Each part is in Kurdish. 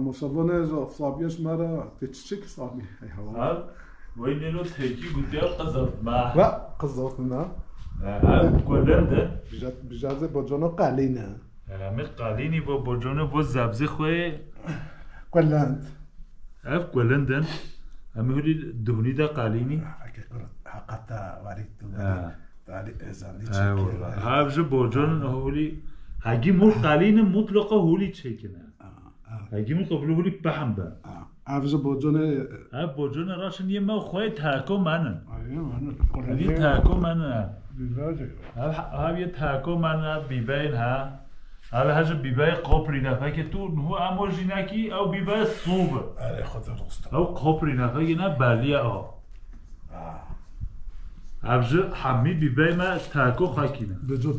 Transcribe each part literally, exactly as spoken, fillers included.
Mosavone za sabiyeş mera te çiçek sabi. Hey hava. Ev, wey nêno tekî gutiya qiziltme. Ve qiziltme. Ev kuelin din. Bijat, bijazê bocono qalîne. Em ê qalînî bo bocono bo zebzê xwe. Kuelin. Ev kuelin din. Em ê hûlî duhnî de qalînî. Heke kur, heqata warî tu warî. Tarî ezanî çekî. Ev ji bocon hûlî. Hegî mûr qalîne mutlaqa hûlî çekine. Hegî min qeblo hûlî pehm be. Ev ji boconê. Ev boconê raşin yê me xwe tako menin. Ev yê tako menin. Ev, ev yê tako menin, ev bîbeyên ha. Ev he ji bîbeyê qoprî nefekê tu, niho emo jînekî, ew bîbeyê sû bi. Erê, xwe de rast. Ew qoprî nefekê ne beliye o. Ev ji hemî bîbeyê me tako xwekî ne. Beco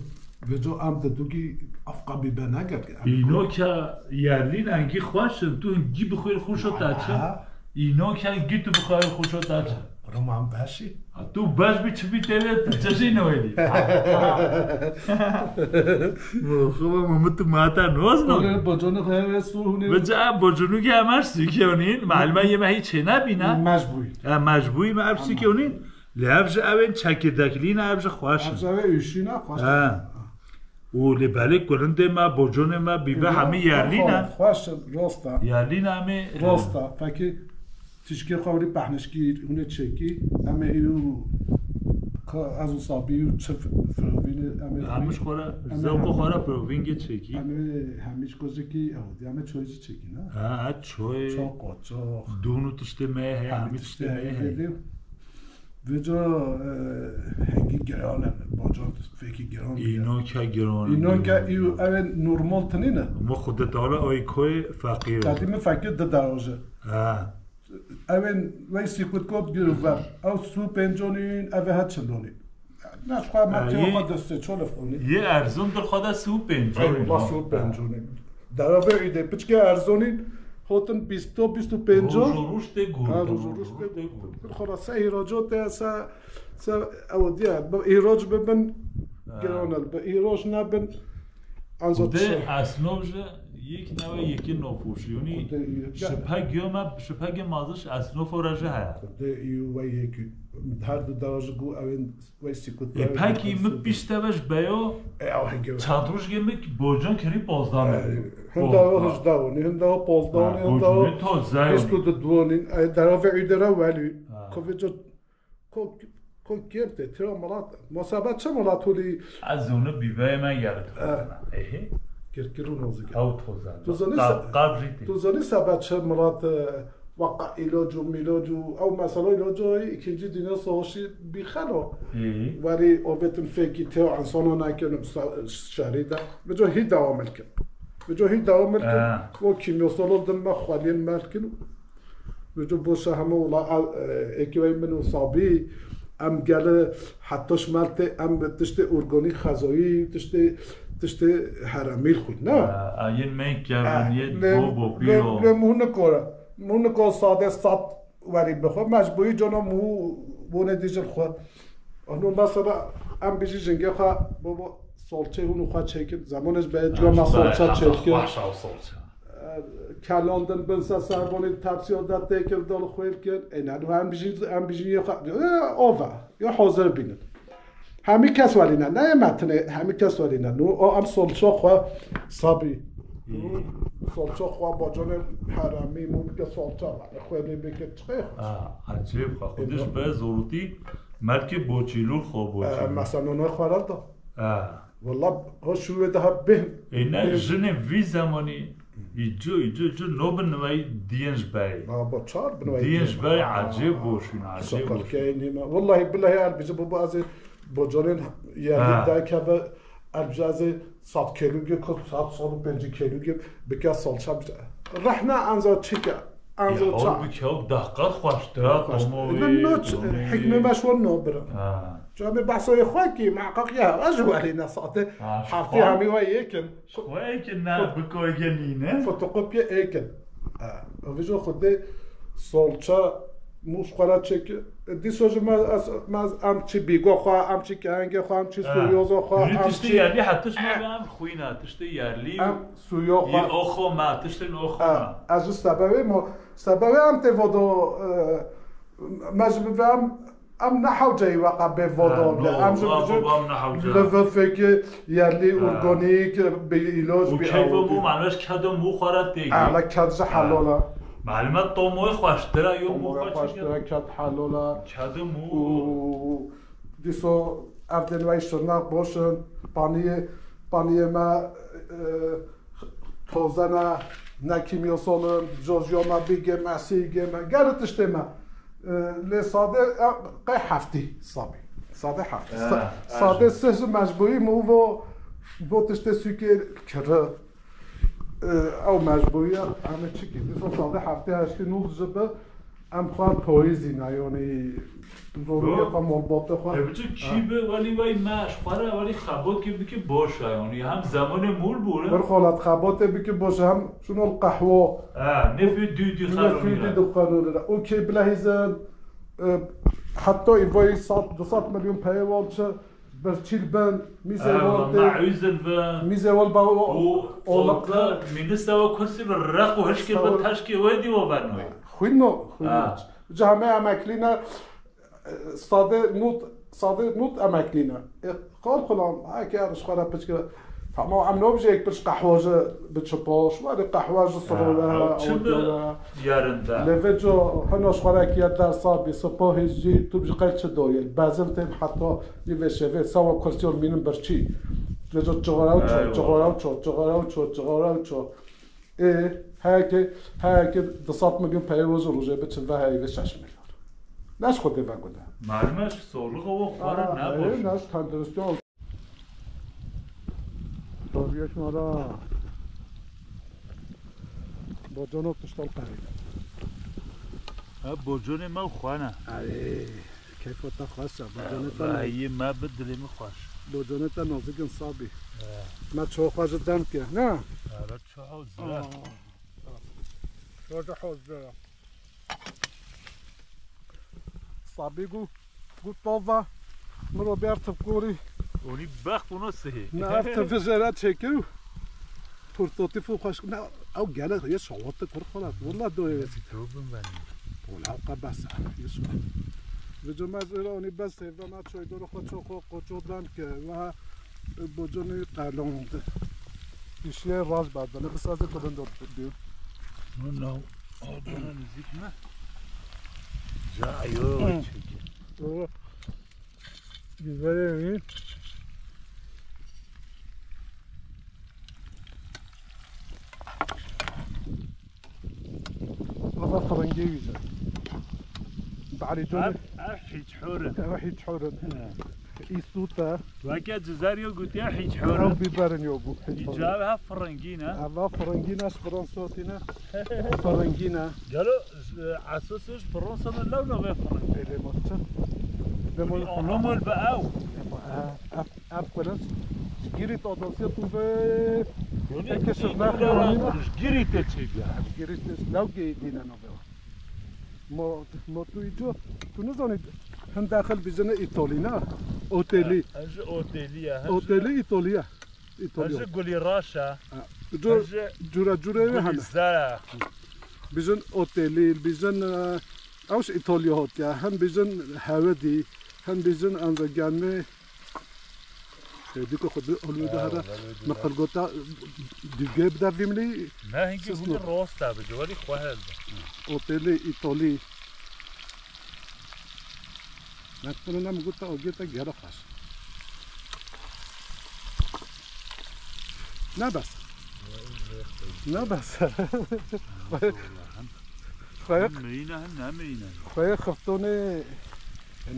Veco em di dugî afqa bîbe negerge. Înoka yerlîn engî xweş in, tu hingî bixwîr xweşo te çi? Înoka engî tu bixwîr xweşo te çi? Roma em beşî. Ha, tu beş bî çi bî têvê tu çi jî newêdî? Xwe Mehmet tu mata noz no. Bocanı xwe ve su hune. Veca bocanı ki hemen sikiyonîn. Malime yeme hiç çênebîne. Mecbûyî. Ya mecbûyî me ev sikiyonîn. Lê ev ji ew ên çekirdeklî ne, ev ji xweş in. Ev ji ew ê ûşî ne, xweş in. He. Û lê belê kurindê me, boconê me, bîbe hemî yerlî ne. Xweş in, rost e. Yerlî ne em ê, e, rost e. Pekî tişkê xwe wî pehnişkî, hûn ê çêkî, em ê îro ka ez û sabî û çi firovînê, em ê hemî ji xwe re, em ê zewqo xwe re firovîngê çêkî. Em ê hemî ji kozikî ew, em ê çoyî jî çêkî, ne? Ha, çoy. Çok, çok. Dûn û tiştê me heye, hemî tiştê me heye. Vêca, e, hengî giran in, bacar fêkî giran bûye. Înoka giran in. Înoka î ew ên normal tinî ne. Ma Xwedê Teala ay koyê feqîr. Tedî min fekir di deroje. Ha. Ew ên wey sîkut kot gir ver. Ew su pênconîn, ev he çilonîn. Ne xwe me tê xwe destê çolef onî. Yê erzon dir xwe de su pênconîn. Eyvallah, su pênconîn. Deravê îdê piçke erzonîn hotin bîsto, bîst û pênco. Roj û roj tê got. Ha, roj û roj tê got. Xora se îroco te se, se ew diye. Bi îroc bibin giran el. Bi îroc nebin anzo tişe. Esnov ji yek newe yekî nofoşiyonî. Şiphe giyo me, şiphe ge maziş esnofo re ji heye. Xwedê î we yekî. Her du dara ji gu ew ên Wey sîkut. E, pekî min pişte ve ji beyo. E, ew hingê ve. Çend rojgê min ki bocon kirî pozdan. E, hinda o hijda onî, hinda o pozdan, hinda o. Bocon to zay. Hîs ku di duonîn. E, deravê îdê re welî. Ku vêca ko, ko kêr tê, tira milat. Masaba çi milat holî? Ez onu bîbeyê me yarit. E. Ehe. Kirkir û nozik. Ew tozan. Tu zanî se-, qab jî tê. Tu zanî sebe çi milat, e, Waka îloc û mîloc û ew mesela îloco îkincî Dinya Savaşî bî xelo. Werî obetin fêkî tê û insana nekin, şerî de. Bico hî dewam ilkin. Bico hî dewam ilkin. O kîmyosalo din me xweliyên me ilkin. Bico boşa hemû wila, e, êkî wey min û Sabî, em geli heta şmeltê, em tiştê organî xezoyî, tiştê, tiştê heremî xwîn, ne? Ayên me kevin, yê bo bo pîro. Lê muhnik ora. Hûn niko sade sat werî bixwe. Mecbûyî cana mû bûne dîjil xwe. Hûn mesela em bijî jingê xwe bo bo solçê hûn xwe çêkin. Zemanê ji beye ciwa me solça çêkin. Kelandin bin se serbonî tepsiya de têkil dal xwêl kin. Ê ne em bijî, em bijî yê xwe. Ê, ova. Ya hazir bînin. Hemî kes welîne, ne yê me tinê, hemî kes welîne. Nû o em solço xwe Sabî. Solço xwe bacanê heremî, mû bike solça, xwe lê bike çiqê xwe. Ha, ecêb xwe. Xwediş be zorûtî, melkê boçîlûr xwe boçîlûr. Mesela nonê xwe re da. Ha. Wela, ho şû wê daha bêhn. Ê ne, jinê vî zemanî, îco, îco, îco, no bin nivayî diyên ji berê. Baba, çar bin nivayî diyên ji berê, ecêb boş in, ecêb boş in. Şakirkeyên hîna. Wellahî, billahî, erbî ji baba ez ê bocanên yerlî dayik heve, erbî ez ê sat kelûgê ku, sat sal û pêncî kelûgê bike salça bike. Rehna enza çike. Anzo ya, çar. Halbuki ew dehqet xweştir e, xweştir. Hikmê me şwan nabir e. Ha. Camê behsa yê xwe kî, meqaq ya, ez ji werî ne sate. Ha, heftê hemî we yêkin. Xwe yêkin ne, bi koyge nîne. Fotokopya êkin. Ha, o vîjo xwedê solça Mû ji xwe re çêkir. Dîso jî me, ez, me, em çi bîgo xwe, em çi kehengê xwe, em çi Ha. Sûyoza xwe, Hûrî em tiştê çi yerlî, heta tişt me be em xwîna, tiştê yerlî û em Sûyo xwe. Yê oxo me, tiştên oxo Ha, me. Ez ji sebewê mo, sebewê em tê vodo, e, me ji bi em, em ne hewceyî weqa bê vodo Ha, be. No, Em ji ma bijî baba em ne hewce. Li vê fekê yerlî, Ha. Organîk, bi îloj, Û bi keyfo ew mû, bi. Mane ji kedo mû xwe re tê Ha, gî. Le ked ji Ha. Helal e. Malûm e, tomoyê xweştir e, yo mû Tomoyê xwe çi xweştir e, ked helal e. Kedo mû. Û dîso ev dên wey şirnex boş in. Paniyê, paniyê me, e, toze ne, ne kîmyasal in. Jojiya me bîgê me, sîgê me, gelê tiştê me. E, lê sade, e, qey heftî sabî. Sade heftî. Ha, Sa-, ha, sade ha. Sih ji mecbûrî mû vo, vo tiştê sûkê kiri. E, ew mecbûrî ye, em ê çi kî? Dîsa sade heftê heştê nû ji bi em xwe poyîzî ne, yanî zorî Yo. Xwe, malbatê xwe. Ev çi Ha. Kî bi, welî wey me, ji xwe re welî xebotê bike boş e, yanî hem zemanê mûl bû re. Bir xalat xebotê bike boş e, hem şuno li qehwa. Ha, nefê dû dû Nefê xelonî dû re. Dû xelonî re. Û kê bilehîzin, e, heta îvayî sed, du sed milyon peyê wan çi, Birçîl bin, mîzê Ew, wan tê, mehûzin bin. Mîzê wan ba o, Û olaq. Olqa mîniste we kursî bi req û hişkê bi Sağ ol. Teşkê we dî we benoyê. Xwîno, xwîno. Ha. Cehme emeklî ne, sade nût, sade nût emeklî ne. E, qal xulam, ha ke ji xwe re piçke. Tamam, em nobjek piç qehwa ji bi çipa, şwarê qehwa ji sirove, Ha, ew çi bi o dere. Yerinde. Lê vê co hino ji xwe re kiye dersa bî, sipahî jî tu ji qey çi doyê. Bezin tên heta nîvê şevê, sewa kursiyon mînin birçî. Vê co cixara û ço, Eyvallah. Cixara û ço, cixara û ço, cixara û ço. Ê, heyekê, heyekê du sed milyon peyê wez û rojê biçin ve heyvê şeş milyon. Ne ji xwe dê ve gude. Mermeş, sorluğu o xwara Ha, ne boş. Ne ji tenduristiyon. Tabii şmara. Bocono tiştal qerî. Ha, boconê me û xwe ne. Ay, keyfa te xweş e, boconê te ne. Vay, me bi dilê min xweş. Boconê te nazik in sabî. He. Me ço xwe ji dem ke, ne? Ara ço hozir. Aa. Ço ji hozir. Sabî gu, gu tova, min ro bêr tifkorî. Onî bex bûno sihê. Ne ev tifijera çêkir û portotîf û xweş. Ne, ew gelek yê şawat kur xwelat. Wallah doyê wesî. Dobim ben. Wala ew qe bes e, yê şawat. Vê cuma zira onî bes hêvda me çoy dor xwe ço xwe qoço dan ke. Wa boconî qelond. Pişiye raz berdane, bi sazê kudin dor diyor. No, no. Odana nêzîk me. Ca yo Hı. Çekî. Doğru. Biberê wî. Ava firingê wî de. Barê Ev, canê. Ev hîç hor in. Ev hîç hor in. He. Îsûta. Weke Cizeryo gotiye hîç hor in. Ew bîberin yo bû. Hîç hor in. Îca ev ha firingî ne. Ev ha firingî ne, ji Fransa tîne. Firingî ne. Gelo, e, esas ji Fransa ne lew ne vê firingî. Ê, lê ma çi? Lê ma Anlamol be ew. Ev, ev, ev kule. Ji girî ta dosya tu ve. Eke şirnex yanî. Ji girî te çêbiya. Ji girî te lew geyî dîne navê. Mo, mo tu îco, tu nizanî hin daxil bijine Îtalî ne? Otelî. Ha, ji otelî ya, ha, ji Otelî Îtalî ya. Îtalya. Ha, ji gulî raş e. Ha, tu Ha, ji cura cura ve gulî hene. Zer e. Bijin otelî, bijin, e, ew ji Îtalya hatiye. Hin bijin hewedî, hin bijin enzegenmê. Dîko xwe bi olmê de Ha, here wala wala. Meqil gota dîvgê bide vîmlî. Ne hinkî Sis hûn no. Rost e bi ciwarî xwe hel be. Otelî Îtalî. Meqil ne mi gota o geta gera xweş. Ne bes. Ne bes. Xwe Meyîne hin ne meyîne. Xweyê xiftonê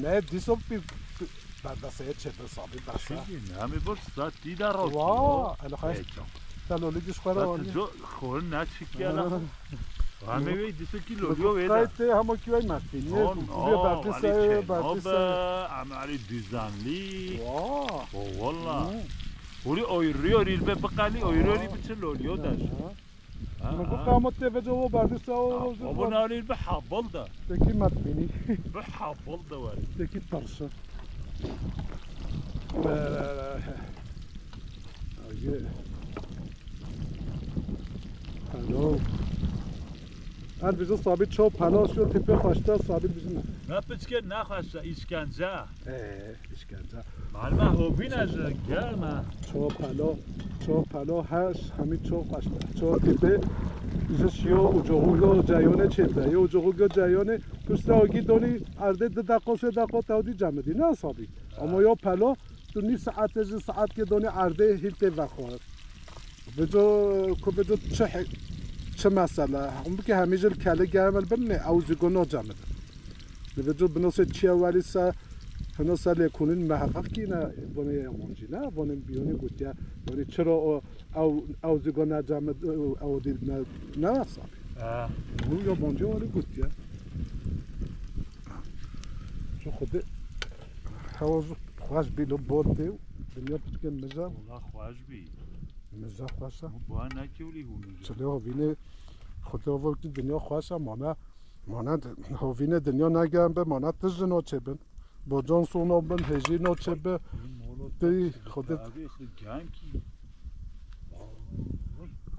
ne dîso pî, pî, berdaseye çêtir sabî bersa. Çêkî ne, em ê bor sta tî de rot. Wa, elo xwest. Te lolî giş xwe re Sta anî. Tî jo xwe ne çikiye la. Ha. Em ê wê dîso kî lolîyo wê de. Qaytê hema kî wey mertî. No, no, berdaseye, berdaseye. Em arê düzenli. Wa. O, walla. Hı. Huri oyruyor, ilbe bıkali oyruyor, bir çi lolîyo de. Ha. Ha, Min got ha. Qamot tê veco o berdî se o Ha, zû baba wan. Nalî bi habil de. Têkî me dibînî. Bi habil de werî. Têkî tirşi. Agi. Hello. Her bizim sabit çok pala şu tipi kaçta sabit bizim. Ne piçke ne kaçta işkence. Ee, işkence. Malma hovîne ji germe. Çok pala, çok pala her hemi çok kaçta. Çok tipi. Ji şiyo ucuğu yo cayone çete. Yo ucuğu yo cayone. Pişta o gidoni arde di dakika se dakika tavdi camedi. Ne sabit. Ama yo pala. Tu nîv saetê ji saetkê donê erdê hîl tê vexwar. Veco ku veco çi he-, çi mesele? Hûn bike hemî jil kele gemel bin ne ew zî go nocemidin. Li veco binose çiye welî se hino se lêkolîn meheqeq kî ne vonê yabancî ne? Vonê biyonê gotiye, vonê çira o ew, ew zî go necemid, ew dî ne, ne wesa. Ha. Hûn yabancî welî gotiye. Çi xwedê hewa zû xweş bî, lo bor tê û dinya piçkên miza. Wala xweş bî. Miza xweş e. Hûn ba nekewlî hûn miza. Çilê hovînê xwedê hovînê dinya xweş e, mane, mane hovînê dinya negerin be, mane tu jino çêbin. Bocan sona bin, hêjî no çêbi. Tê xwedê. Abi, xwe genkî.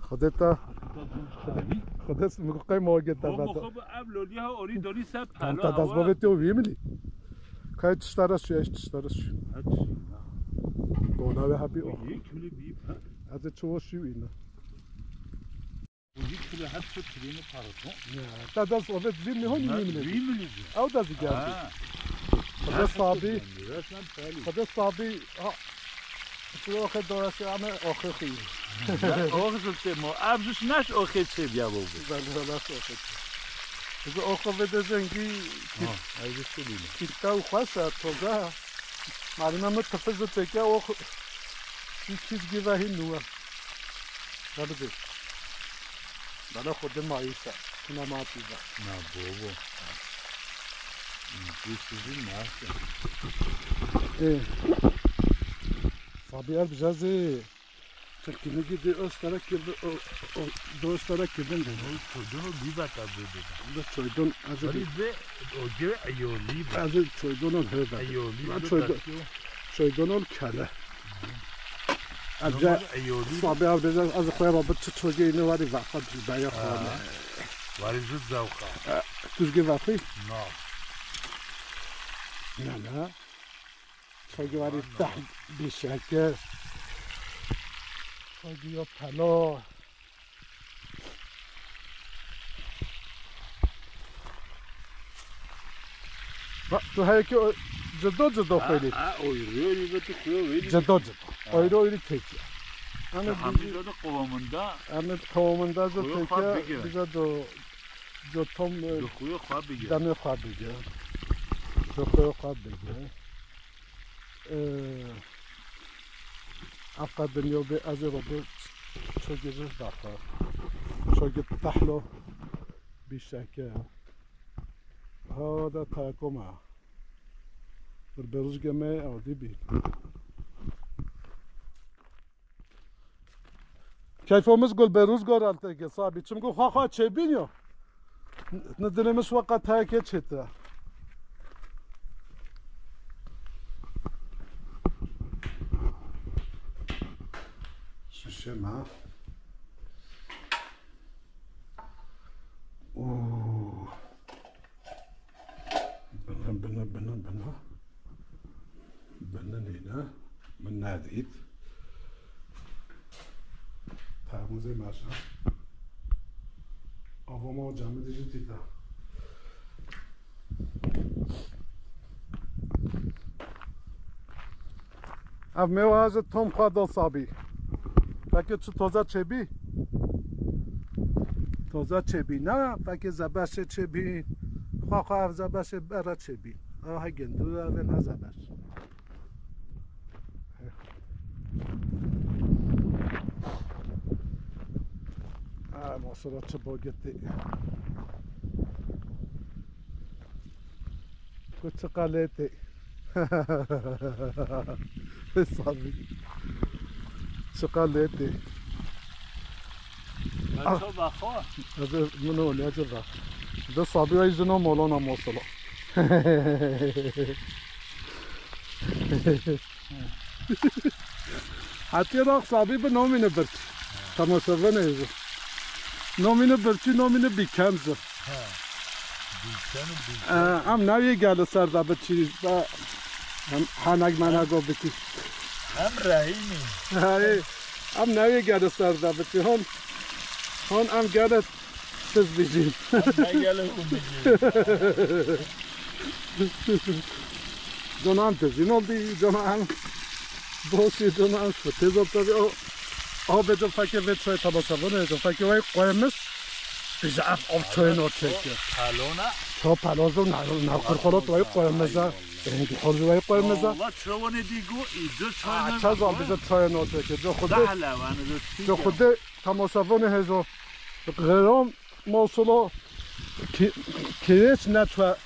Xwedê te, Xwedê, Xwedê min qey mawge te veda. Moxo bi ev lolî ha orî dolî se. Tam pela te dest awa. Bavê te û vî milî. Kay tiştara şu, eş tiştara şu. Hadi şimdi. Bona ve habi oh. Yek bile bir pa. Hadi çoğu şu ina. Bu yek bile hep çok kireni parası. Ya, ta das o vet vî mi honi vî milî. Vî milî. Ew da zî geldi. Ha. Xwedê sabî. Resmen peli. Xwedê sabî. Ha. Şu oxe dorası ama oxe xî. Oxe ziltê mo. Ev jû naş oxe çê biya bo. Ben de naş oxe çê. Bize oxe ve de zengî. Ha, ev jû çê bîne. Kîta û xweş e, toza. Malime mi tifil ziltê ke oxe. Şu kîz gibi hin nû. Rabide. Bana xwedê mayîs e. Tuna ma pî be. Na bobo. Pî sizin nasıl? Ê. Sabî er bijazê. Çekini gidi öz taraf gibi, o, o, dost taraf gibi. Çoydun o bir bak abi dedi. Bu da çoydun. Azı bir. Ve o göre ayoli. Azı çoydun o hebe. Ayoli. Çoydun. Çoydun ol kele. Ece sabe abi de az koya baba çi çoge ne var ya, bak baya xwane. Var ya zevka. Tuzge bak. Na. Na na. Çoge var ya, tah bir şeker. Çoge yok palo. Bak, tu heyekî o-, cido cido xwelî. Ha, oyruyor, bir tu kuyo verir. Cido cido. Ha. Oyru oyru têkiye. Ama hamdi de kıvamında. Ama kıvamında da têkiye. Bize do, do tom, e, do kuyo xwa bige. Demê xwa bige. Do kuyo xwa bige. Ee, Efqa dinya bê ez ê Robert çogê ji daxwe. Çogê tehlo bîşeke. Ha da takoma. Bir beruzge me ew dî bî. Keyfomuz gul beruz goral teke sabi. Çimku xwa xwa çêbîn yo. Ne dilimiz weqa teke çete. Şişe ma. Oo. Bine, bine, bine, bine. Bine neyine? Min nedît. Termûzê meşe. Ava ma camidê jî tîta. Ev mêwe ji tom xwe do sabî. Peki çi toze çêbî? Toze çêbî ne, peki zebeşê çêbî. Xwe xwe ev zebeşê bere çêbî. Aha gendu ev ne zebeş. Ha, masura çi bogeti. Ku çiqa lê tê. Sabî. Çiqa lê tê. Ço bexo. Ez ê min ol ya ceza. De sabî ay jino molona mosolo. Hatiye da sabî bi nomîne birçî. Temaşevanê ji. Nomîne birçî, nomîne bîken ji. Ha. Bîken û bîken. Em newê gel li ser de biçî. Em henek menego bikî. Em rehînî. Hey. Em newê gel li ser de biçî. Hon, hon em gel Tiz bijî. Em ne gelê hûn bijî. Cona em tizîn ol dî, cona em boşî, cona em fitê zor tabi o. Aw be cofakê vê çoyê temaşevanê, cofakê wey qoyemiz. Bize ev av çoyê no çeke. Pelona. Ço pelozo na, na kurxolot wey qoyemiz ha. Engî holcu wey qoyemiz ha. Valla ço wene dî go, î cı çoyê. Çazo bize çoyê no çeke. Co xude. Dahle wene. Co xude. Temaşevanê hêjo. Xerom mosolo ki-, kireç netwe.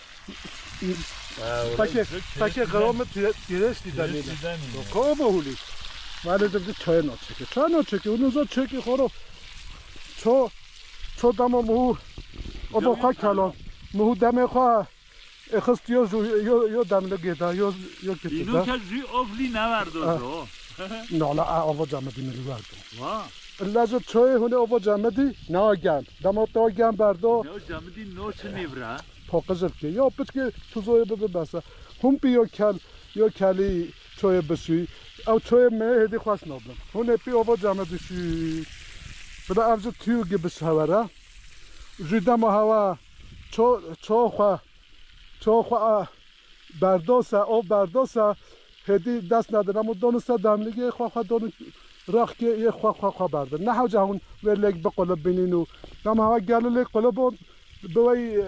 Peki, peki xerom kireç didemine. Ko bo huli. Vale de bir çay no çeke. Çay no çeke. Unu zo çeke xoro. Ço, ço dama muhu. O bo xwa kalon. Muhu deme xwa. Ê xist yo ju-, yo, yo demligê de, yo, yo kitî de. Îno ke jû oflî neverdo jo. Nala, a, ava camidî min li werdo. Va. Illa ji çoyê hûnê ava camidî, na gem. Dema te gem berdo. Ne o camidî no çi nêvra? Poqizir ki. Yo piçkê tuzoyê bibi bese. Hûn pî yo kel, yo kelî çoyê bişûyî. Ew çoyê me hêdî xweş nabin. Hûnê pî ava camidî şûyî. Bila ev ji tîyo gibi şewere. Jû dema hewa ço, ço xwe Ço xwe a berdose, o berdose, hêdî dest nedin. Emo donu se demligê xwe xwe donu raxkê yê xwe xwe xwe berdin. Ne hewce hûn wê lêk biqulibînin û dema hewa geli lê qulibon biwey, e,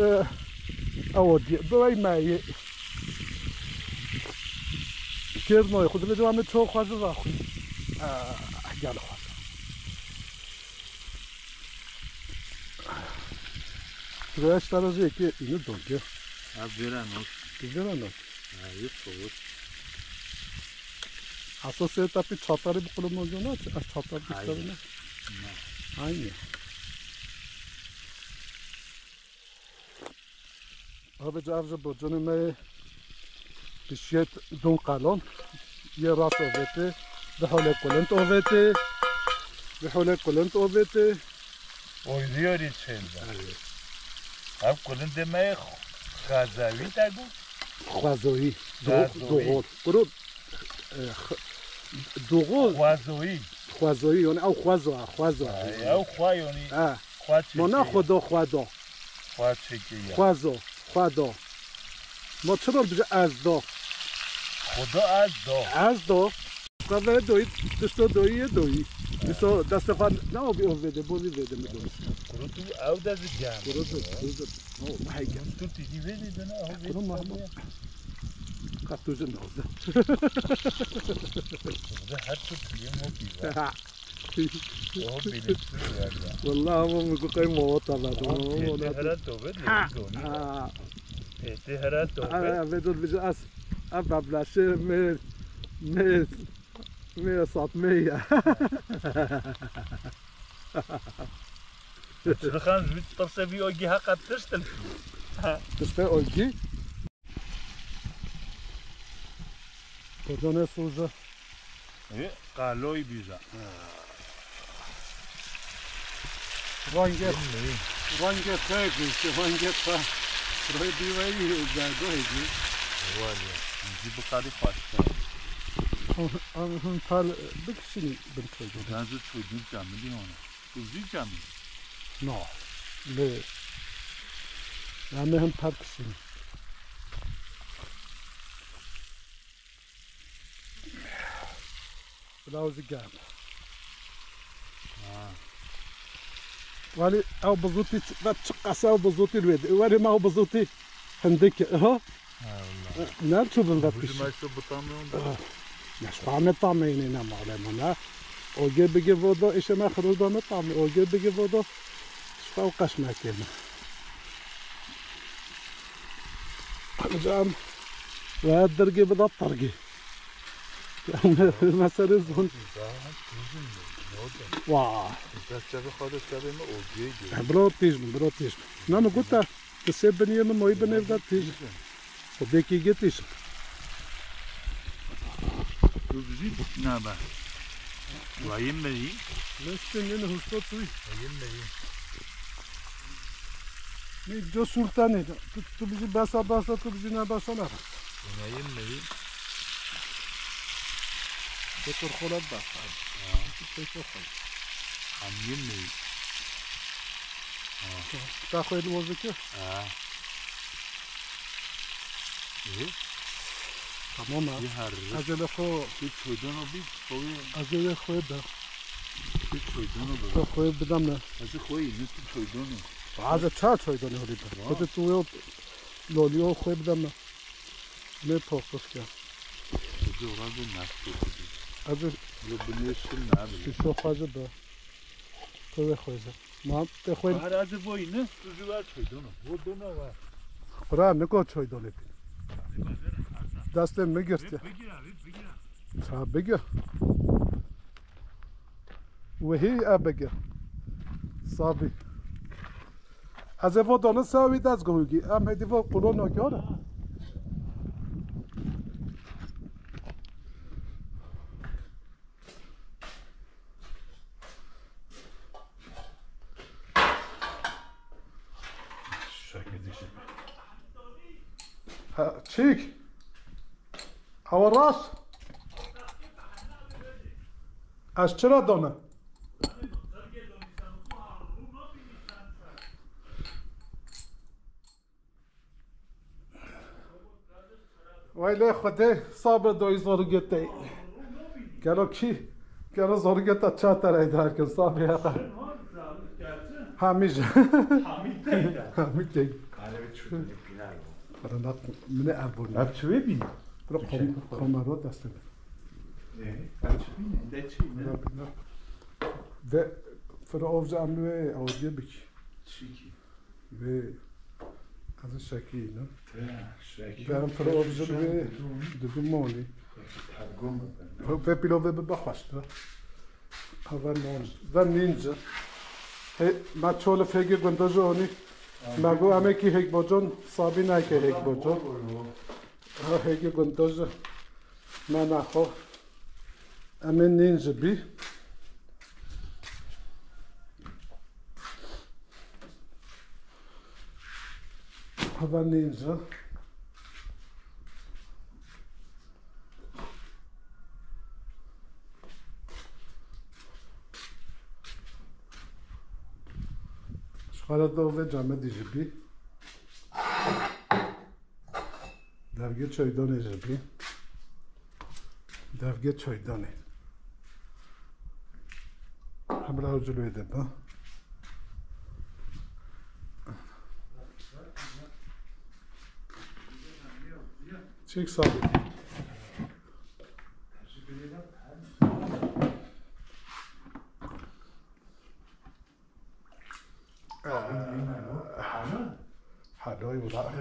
e, ew diye, biwey me yê. Kêr noyê xwe dibê cewamê ço xwe ji raxwî. E, gel xwe. Röş tarafı ki ini donke. Ha, vera not. Vera not. Ha, yok, soğuk. Asıl seyir tapi çatları bu kulüp oldu ne? Çatar bir tane. Aynı. Abi cavcı borcunu me pişiyet don kalon. Ye ras ovete. Bi hole kulent ovete. Bi hole kulent ovete. Oynuyor içinde. Evet. Ev kulindê me xwezawî te got? Xwezoyî. Xwezoyî. Doğru. Doğru. Kuru, e, x-, doğru. Xwezoyî. Xwezoyî, yani ew xwezo, xwezo. Ay, ew xwe yani. Ha. Xwe çekê. Ma ne xwedo, xwedo. Xwe çekê ya. Xwezo, xwedo. Ma çi bibêje ez do? Xwedo ez do. Ez do. Qeve doyî, tişto doyî ye doyî. Dîsa destê xwe ne avî ov vêde, bo vî vêde mi doyî. Kuro tu ew de zî gem. Kuro tu, kuro tu. Oh, my God. Tu tîdî vêde de ne, ew vêde. Kuro ma hema. Qat tu jin nozde. Zî her tu tîyê mo pî ve. Ha. O bîne tu ver ya. Wallah ama mi ku qey mawata ver. Ama pêtê hera to ve, ha, lê donî. Ha. Pêtê hera to ve. Eve, eve dur bizi as. Ev beblaşê mêr, mêr, mêr satmê ye. Çirixan ji wî tirsê vî ogî heqa tişt in. Tiştê ogî. Kocanê soja. Ê, qaloy bîja. Rengê, rengê te giştî, rengê te. Rê bî weyî zerdo hêjî. Wale, zî bi qadî xweştir. Em hûn tal bikişînî bin çocuğu. Ben zî çocuğum camidî ona. Tu zî camî? No. Lê. Em hûn tal kişînî. Bila ew jî germ. Ha. Welî ew bizûtî çi, ve çiqas ew bizûtî li wê di. Welî me ew bizûtî hindik, ha? Ha, wala. Ne çû bin ve pişî. Bû ji me şo bitamê hûn de. Ah. Ya ji xwe me tamê ne malê me ne. Ogê bigê vodo, îşe me xirû da me tamê. Ogê bigê vodo. Ji xwe ew qeş me kê me. Cam. Ve dirgê bida tirgê. Mesele zon. Wa. Dest çavê xwe de çavê me o gê gê. Bro têj bin, bro têj bin. Na me gota, tu sê biniyê min, moyî binê da têj. O bêkî gê têj. Tu bijî nabe. Wayê me yî. Lestê nene huşta tu yî. Wayê me yî. Ne, jo sultanê de. Tu, tu bijî besa, besa, tu bijî ne besa, ne besa. Wayê me yî. Doktor Xolat basa. Ha. Doktor Xolat. Hamiyê me yî. Ha. Ta xwe li wozike. Ha. Ê? Tamam ha. Yê her. Ez ê li xwe. Hiç hoydon o bî, xwe. Ez ê xwe be. Hiç hoydon o bî. Xwe, xwe bidem me. Ez ê xwe yî, ne tu hoydon o. Ez ê çar hoydon holî be. Wa. Xwe tu yo lolî o xwe bidem me. Ne pokos ke. Ez ê ora be, ne pokos. Ez ê. Lo binêşim ne abi. Şişo xwe be. Xwe xwe be. Ma te xwe. Her ez ê voyî ne, tu ji ver çay dona. Vo dona ver. Xura niko çay donê pî. Destê min girtiye. Bigir abi, bigir. Ha, bigir. Wehî e bigir. Sabî. Ez ê vo dona sawî dest gohûgî. Em hêdî vo kulo nokar. Ha, çîk. Ewa rast. Ez çira done? Vay lê Xwedê, sabe doyî zor gete. Gelo kî? Gelo zor gete çater ey derkin sabe ya. Hamî ji. Hamî tey. Ara nak mine erbon. Ev çi wê bî? Bro kom-, komero destine. Ee, ev çi bî? De çi ne? Ve fıra ovca amne ve avcı bik. Çi ki? Vê ez şekî ne? He, şekî. Ben pir obzir vê didu monî. Vê pîlo vê bibe xweş de. Hava non. Ve nince. He, ma çolê fegê gundojo onî. Ma go em ê kî hêk bocon, Sabî nayke hêk bocon. Ha, hêgê gundojo. Me naxo. Em ê nince bî. Hava nince. Ji xwe re do ve camedî jî bî. Devgê çaydanê jî bî. Devgê çaydanê. Hemra ucul wê de be. Çek sabit. Heloy wila.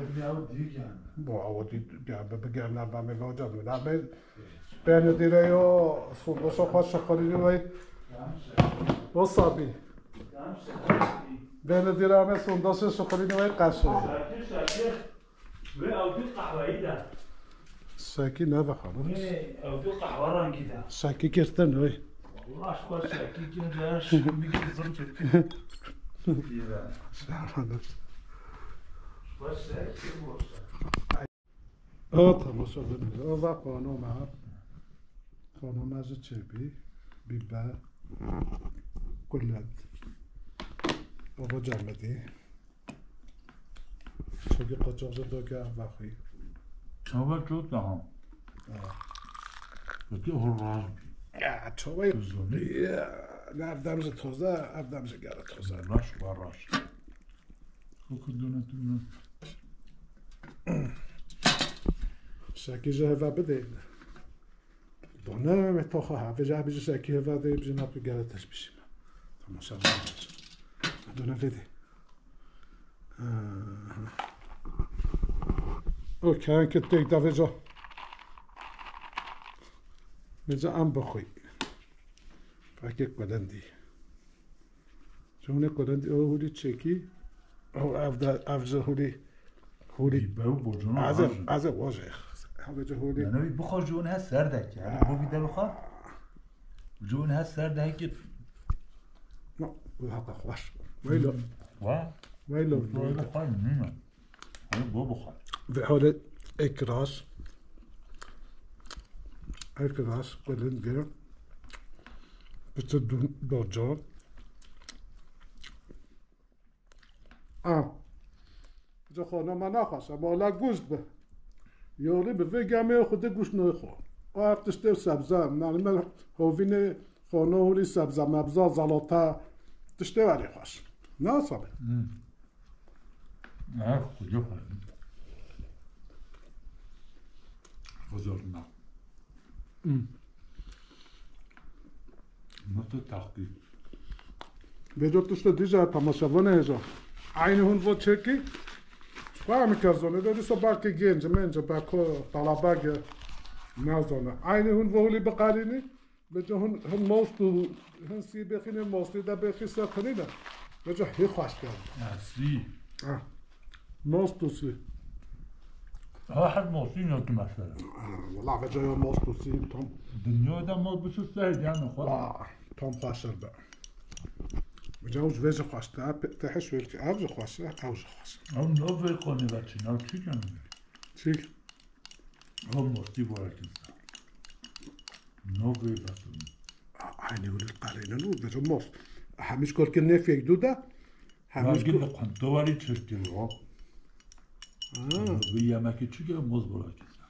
Bo awo dî, ya, bi, bi gerna ba me ba hocam, wila be. Ben dire yo, sundoşa xwe şixirînî wey. O sabî. Ben dire me sundoşa şixirînî wey qaşe. Şakir, Şakir. Wê ew du qehweyî de. Şekî neve xanım. Wê ew du qehwe rengî de. Şekî girtin wê. Wallah, ji xwe şekî gir de, şekî min gir zim çekî. Şahane. Ji xwe şekî boş. Evet, temaşa edin. Ova qano me. Qano me ji çêbî, biber, kulet. Ova camedî. Çavê qaçax jî dake ev vexwî. Çava çok daha. Ha. Peki o raş. Ya, çava. Kızım. Ya, ne ev dem jî toze, ev dem jî gere toze. Raş var raş. Koku döne döne. Şekî ji heve bidê. Done ve toxa ha. Veja bijî şekî heve de bijî na tu gere teşbişî me. Tamam, sen. Done vede. Ha. O kayan ki tek da veja. Vêca em bixwî. Fekê kulendî. Ji hûnê kulendî, o hûrî çêkî. O ev de, ev ji hûrî, hûrî. Bew bocana Ez ê, ez ê wajê. Ev ji hûrî. Yani bir buxar ji hûn he serdek yani. Bu bir de buxar. Ji hûn he serdek. No, bu hata xweş. Weylo. Wa? Weylo. Weylo xweş. Hani bu buxar. Ve hûrî ekras. Ekras, kulendî. Bitir dun, doco. A. Ji xwe nama naxweş e, mala guşt bi. Yorî bi vê gemê xwe di guşt nexwe. O ev tiştê sebze, yani me hovînê xwe no hûrî sebze, mebza, zalata, tiştê werî xweş. Ne asabê? Hmm. Ne, kucak var. Huzuruna. Hmm. Nasıl taktik? Vêca tiştê dî jî temaşevanê hêja. Eynî hûn vo çêkî. Xwe em kezonê de dîsa belkî genc, menc, belkî talebek e. Nezane. Eynî hûn vo hûlî biqerînî. Vêca hûn, hûn most û, hûn sî bêxî ne mostî de bêxî ser tenî de. Vêca hê xweş kerdin. Ha, sî. Ha. Most û sî. Ha, her mostî ne ki mesela. Ha, wala vêca ya most û sî tam. Dinya de most bi sî seyr yani xwe. Wa, tam xweştir be. Vêca ew ji vê jî xweştir. Te hiş wê ki ev jî xweş e, ew jî xweş e. Ew ne vê konî ve çi, ne çi yani? Çi? Ew mostî bora kinsa. No vê batum. Aynı hûn qerînin û vêca most. Hemî ji kolkê nefek dû de, hemî ji Gil kol- de xwend, tu warî çirkin o. Ha. Bi yemekî çike moz bola kesa.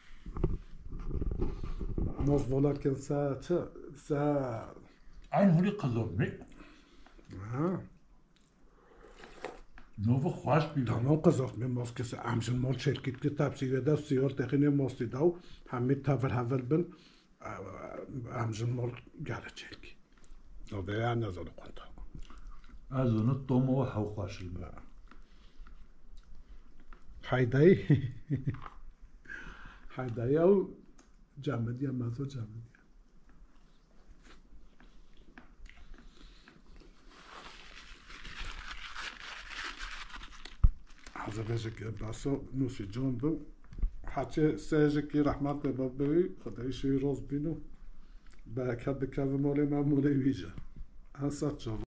Moz bola kesa çi? Sa- Aynı hûrî qizor mi? Ha. Novu xweş bî. Tamam qizor mi moz kesa. Em jin mol çelkît ki tepsî ve de siyol texînê mostî daw. Hemî tevir hevir bin. Em ji mol gere çêlkî. Navê ya nezanî qonta. Ez onu tomo hew xweşî be. Haydayî. Haydayî ew camidiye, mezo camidiye. Hazırlayacak baso nusî con bû. Heçê sêjekî rehmet be babeyî, Xwedayî şewî roz bîno. Bereket bikeve molê me, molê wî jî. En sağ çava.